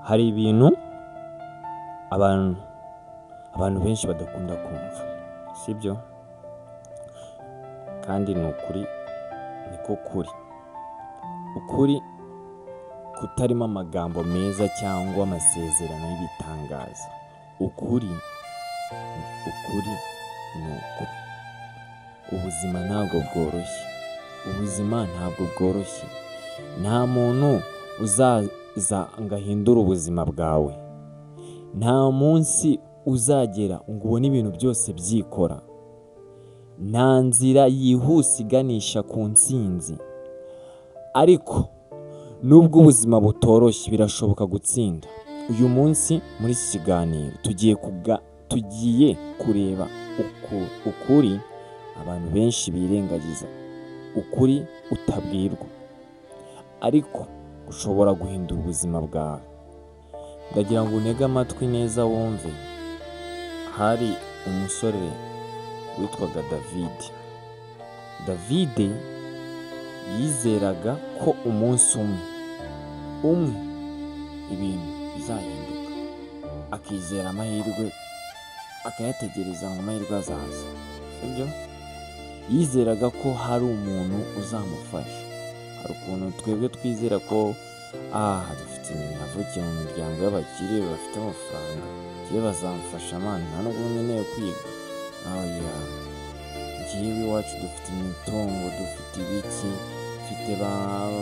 Hari ibintu abantu benshi badakunda kumva, sibyo? Kandi ni ukuri, niko kuri. Ukuri kutarimo amagambo meza cyangwa amasezerano y'ibitangaza. Ukuri ni uku: ubuzima ntabwo bworoshye, ubuzima ntabwo bworoshye. Nta muntu uzaza ngo ahindure ubuzima bwawe. Nta munsi uzagera ngo ubone ibintu byose byikora. Nta nzira yihuse iganisha ku ntsinzi. Ariko nubwo ubuzima butoroshye, birashoboka gutsinda. Uyu munsi muri iki kiganiro tugiye kureba ukuri abantu benshi birengagiza, ukuri utabwirwa ariko ushobora guhindura ubuzima bwawe. Ndagira ngo untege amatwi neza wumve. Hari umusore witwaga David. David yizeraga ko umunsi umwe ibintu bizahinduka, akizera amahirwe, akayategereza ngo amahirwe azaza, sibyo? Yizeraga ko hari umuntu uzamufasha. Hari ukuntu twebwe twizera ko dufite, navukiye mu miryango y'abakire bafite amafaranga, njyewe bazamfasha man, nta nubwo nkeneye kwiga. Oya, njyewe iwacu dufite imitungo, dufite ibiki, mfite ba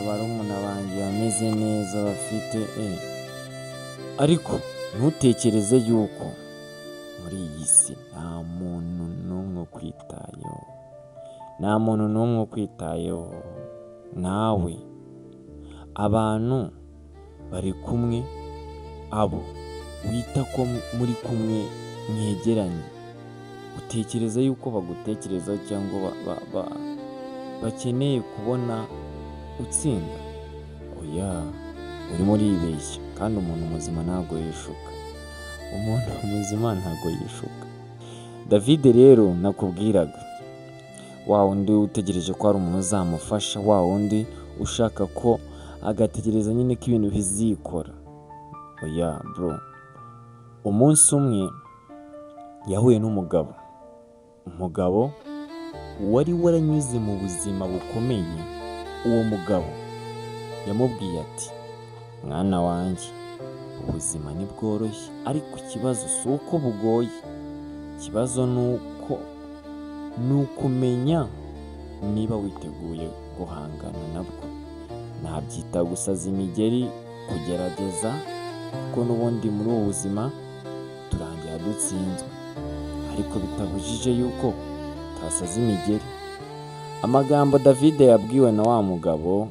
barumuna banjye bameze neza bafite. Ariko ntutekereze yuko muri iyi si nta muntu n'umwe ukwitayeho, nta muntu n'umwe ukwitayeho nawe. Abantu bari kumwe, abo wita ko muri kumwe mwegeranye, utekereza yuko bagutekerezaho cyangwa bakeneye kubona utsinda? Oya, urimo uribeshya. Kandi umuntu muzima ntabwo yishuka, umuntu muzima ntabwo yishuka. David rero nakubwiraga, wa wundi utegereje ko hari umuntu uzamufasha, wa wundi ushaka ko agategereza nyine ko ibintu bizikora. Oya bro, umunsi umwe yahuye n'umugabo, umugabo wari waranyuze mu buzima bukomeye. Uwo mugabo yamubwiye ati: "Mwana wanjye, ubuzima ntibworoshye, ariko ikibazo si uko bugoye, ikibazo ni uko ni ukumenya niba witeguye guhangana nabwo." Nabyita gusaza imigeri, kugerageza, kuko n'ubundi muri ubu buzima turangira dutsinzwe, ariko bitabujije yuko tutasaza imigeri. Amagambo David yabwiwe na wa mugabo,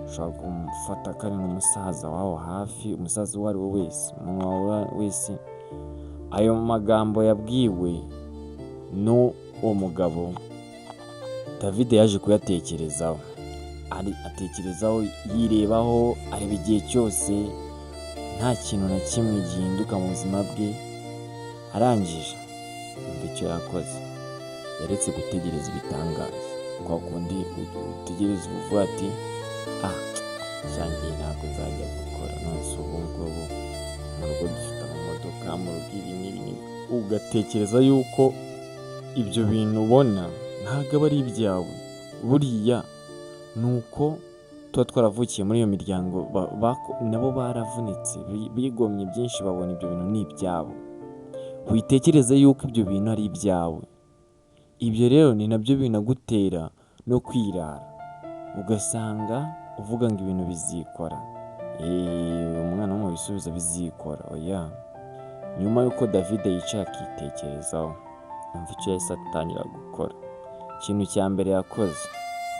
ushobora kumufata ko ari nk'umusaza w'aho hafi, umusaza uwo ari we wese, umuntu waba wese, ayo magambo yabwiwe n'uwo mugabo, David yaje kuyatekerezaho, atekerezaho, yirebaho, areba igihe cyose nta kintu na kimwe gihinduka mu buzima bwe. Arangije, yumva icyo yakoze: yaretse gutegereza ibitangaza, kwa kundi utegereza uvuga ati: "Ah, shangiye ntabwo nzajya gukora, none se ubu ngubu mu rugo dufite amamodoka, mu rugo ibi n'ibi n'ibi." Ugatekereza yuko ibyo bintu ubona ntabwo aba ari ibyawe. Buriya ni uko tuba twaravukiye muri iyo miryango, nabo baravunitse, bigomye byinshi, babona ibyo bintu ni ibyabo. Witekereze yuko ibyo bintu ari ibyawe. Ibyo rero ni nabyo binagutera no kwirara, ugasanga uvuga ngo ibintu bizikora, umwana wo mu bisubizo bizikora. Oya. Nyuma y'uko David yicaye akitekerezaho, umva icyo yahise atangira gukora. Ikintu cya mbere yakoze,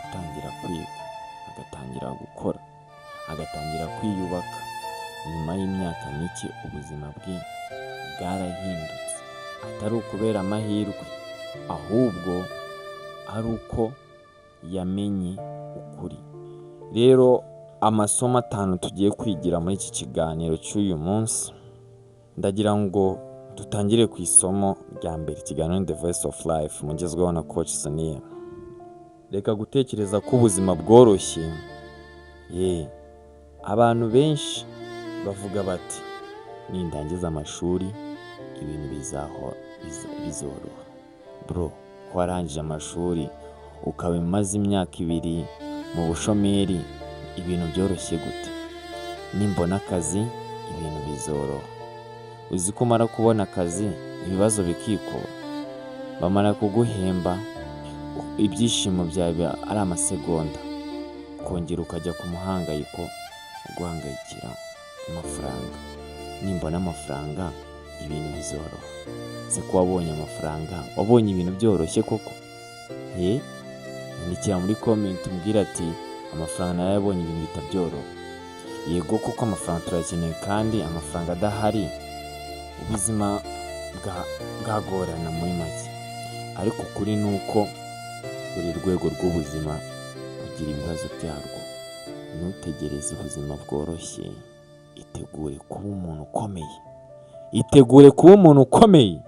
atangira kwiga, agatangira gukora, agatangira kwiyubaka. Nyuma y'imyaka mike ubuzima bwe bwarahindutse, atari ukubera amahirwe, ahubwo ari uko yamenye ukuri. Rero amasomo 5 tugiye kwigira muri iki kiganiro cy'uyu munsi, ndagira ngo dutangire ku isomo rya mbere. Ikiganiro ni The Voice of Life, mugezweho na Coach Sonia. Reka gutekereza ko ubuzima bworoshye. Ye, abantu benshi bavuga bati: "Nindangiza amashuri ibintu bizoroha." Bro, ko warangije amashuri ukaba umaze imyaka 2 mu bushomeri, ibintu byoroshye gute? "Nimbona akazi ibintu bizoroha." Uzi ko umara kubona akazi ibibazo bikikuba? Bamara kuguhemba, ibyishimo byawe biba ari amasegonda, ukongera ukajya ku muhangayiko wo guhangayikira amafaranga. "Nimbona amafaranga ibintu bizoroha." Se ko wabonye amafaranga, wabonye ibintu byoroshye koko? Nyandikira muri comment umbwire ati: "Amafaranga narayabonye, ibintu bitabyoroha." Yego koko amafaranga turayakeneye, kandi amafaranga adahari ubuzima bwagorana muri make. Ariko ukuri ni uko buri rwego rw'ubuzima rugira ibibazo byarwo. Ntutegereze ubuzima bworoshye, itegure kuba umuntu ukomeye, itegure kuba umuntu ukomeye.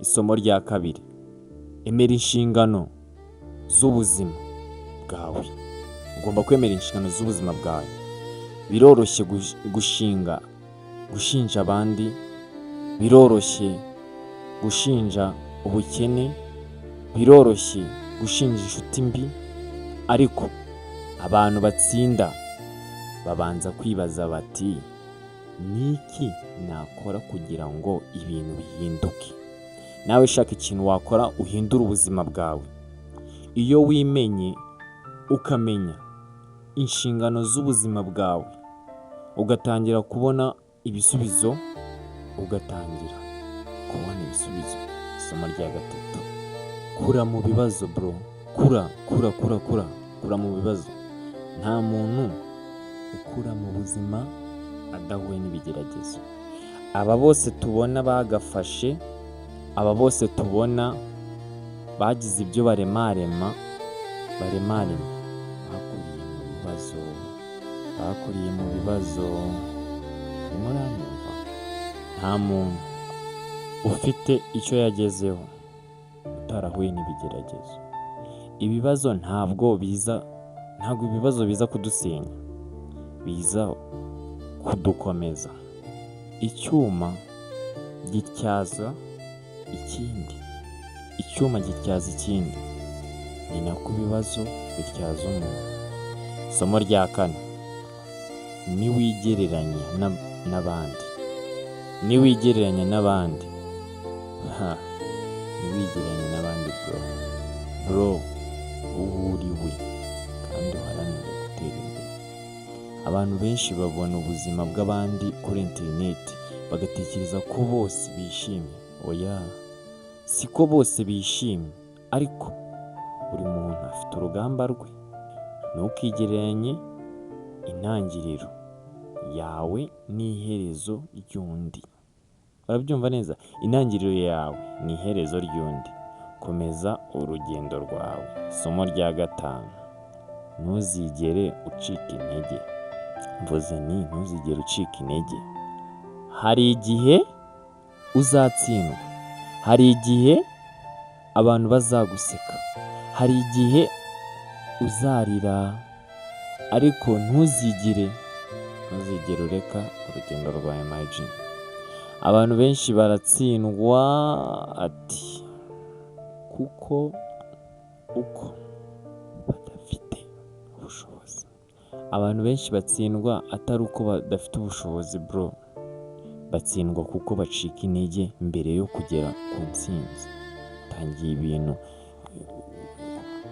Isomo rya kabiri: emera inshingano z'ubuzima bwawe. Ugomba kwemera inshingano z'ubuzima bwawe. Biroroshye gushinja abandi, biroroshye gushinja ubukene, biroroshye gushinja inshuti mbi, ariko abantu batsinda babanza kwibaza bati: "Ni iki nakora kugira ngo ibintu bihinduke?" Nawe shaka ikintu wakora uhindure ubuzima bwawe. Iyo wimenye, ukamenya inshingano z'ubuzima bwawe, ugatangira kubona ibisubizo, ugatangira kubona ibisubizo. Isomo rya gatatu: kura mu bibazo, bro. Kura, kura, kura, kura, kura mu bibazo. Nta muntu ukura mu buzima adahuye n'ibigeragezo. Aba bose tubona bagafashe, aba bose tubona bagize ibyo baremarema, baremarema, bakuriye mu bibazo, bakuriye mu bibazo. Urimo uranyumva? Nta muntu ufite icyo yagezeho utarahuye n'ibigeragezo. Ibibazo ntabwo biza, ntabwo ibibazo biza kudusenya, biza kudukomeza. Icyuma gityaza ikindi, icyuma gityaza ikindi, ni nako ibibazo bityaza umuntu. Isomo rya kane: niwigereranya n'abandi, niwigereranya n'abandi, ha, ntiwigereranye n'abandi, bro. Bro, uwo uri we kandi uharanire gutera imbere. Abantu benshi babona ubuzima bw'abandi kuri interineti bagatekereza ko bose bishimye. Oya, siko bose bishimye, ariko buri muntu afite urugamba rwe. Ntukigereranye intangiriro yawe n'iherezo ry'undi. Urabyumva neza? Intangiriro yawe ni iherezo ry'undi. Komeza urugendo rwawe. Isomo rya gatanu: ntuzigere ucika intege. Mvuze ni ntuzigere ucika intege. Hari igihe uzatsindwa, hari igihe abantu bazaguseka, hari igihe uzarira, ariko ntuzigere ureka urugendo rwawe, my G. Abantu benshi baratsindwa ati kuko uko badafite ubushobozi. Abantu benshi batsindwa atari uko badafite ubushobozi, bro, batsindwa kuko bacika intege mbere yo kugera ku ntsinzi. Utangiye ibintu,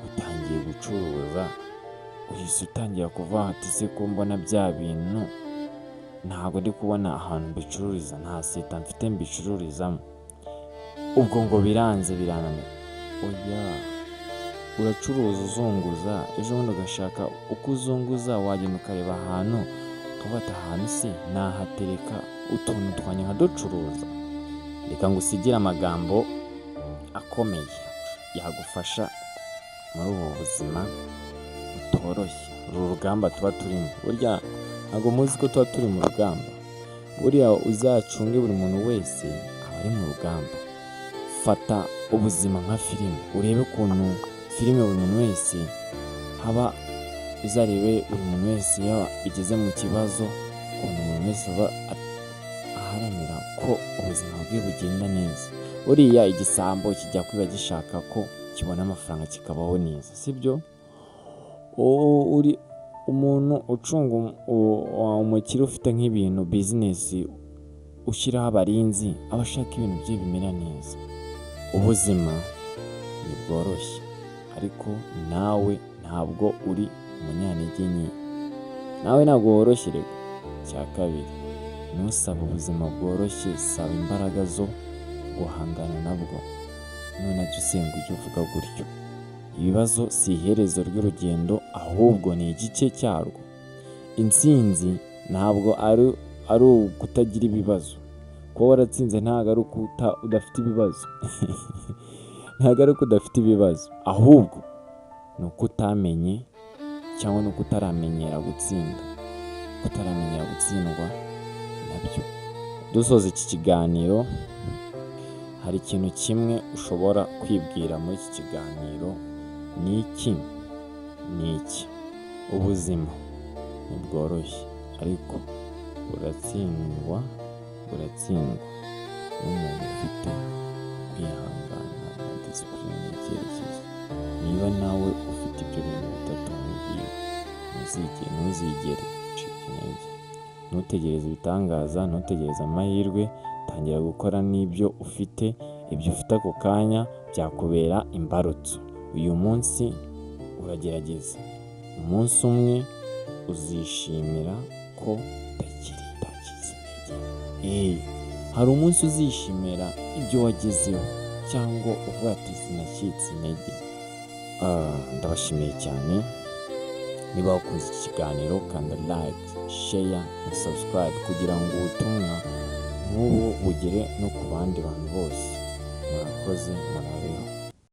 utangiye gucuruza, uhise utangira kuvuga ati: "Se ko mbona bya bintu ntabwo ndi kubona ahantu mbicururiza, nta seta mfite mbicururizamo, ubwo ngo biranze, birananiye." Oya, uracuruza uzunguza, ejo bundi ugashaka uko uzunguza, wagenda ukareba ahantu ukavuga ati: "Ahantu se nahatereka utuntu twanjye nkaducuruza?" Reka ngusigire amagambo akomeye yagufasha muri ubu buzima butoroshye, uru rugamba tuba turimo. Burya ntabwo muzi ko tuba turi mu rugamba? Buriya uzacunge, buri muntu wese aba ari mu rugamba. Fata ubuzima nka filime, urebe ukuntu filime buri muntu wese haba, uzarebe buri muntu wese iyo bigeze mu kibazo, ukuntu umuntu wese Umuntu wese aba aharanira ko ubuzima bwe bugenda neza. Buriya igisambo kijya kwiba gishaka ko kibona amafaranga kikabaho neza, sibyo? Uri umuntu ucunga umukire ufite nk'ibintu, business, ushyiraho abarinzi, aba ashaka ibintu bye bimera neza. Ubuzima ntibworoshye, ariko nawe ntabwo uri umunyantege nke, nawe ntabwo woroshye reka. Icya kabiri, ntusabe ubuzima bworoshye, saba imbaraga zo guhangana nabwo. Nunajya usenga ujye uvuga gutyo. Ibibazo si iherezo ry'urugendo, ahubwo ni igice cyarwo. Intsinzi ntabwo ari ukutagira ibibazo. Kuba waratsinze ntabwo ari uko udafite ibibazo, ntabwo ari uko udafite ibibazo, ahubwo ni uko utamenye cyangwa ni uko utaramenyera gutsinda, utaramenyera gutsindwa nabyo. Dusoza iki kiganiro, hari ikintu kimwe ushobora kwibwira muri iki kiganiro, ni iki? Ni iki: ubuzima ntibworoshye, ariko buratsindwa, buratsindwa n'umuntu ufite kwihangana na discipline n'icyerekezo. Niba nawe ufite ibyo bintu bitatu nkubwiye, ntuzigere ucika intege. Ntutegereze ibitangaza, ntutegereze amahirwe, tangira gukora n'ibyo ufite, ibyo ufite ako kanya byakubera imbarutso. Uyu munsi uragerageza, umunsi umwe uzishimira ko utakiri utacitse intege. Hari umunsi uzishimira ibyo wagezeho cyangwa uvuga ati: "Sinacitse intege." Ndabashimiye cyane. Niba wakunze iki kiganiro, kanda like, share na subscribe kugira ngo ubutumwa nk'ubu bugere no ku bandi bantu bose. Murakoze, murabeho.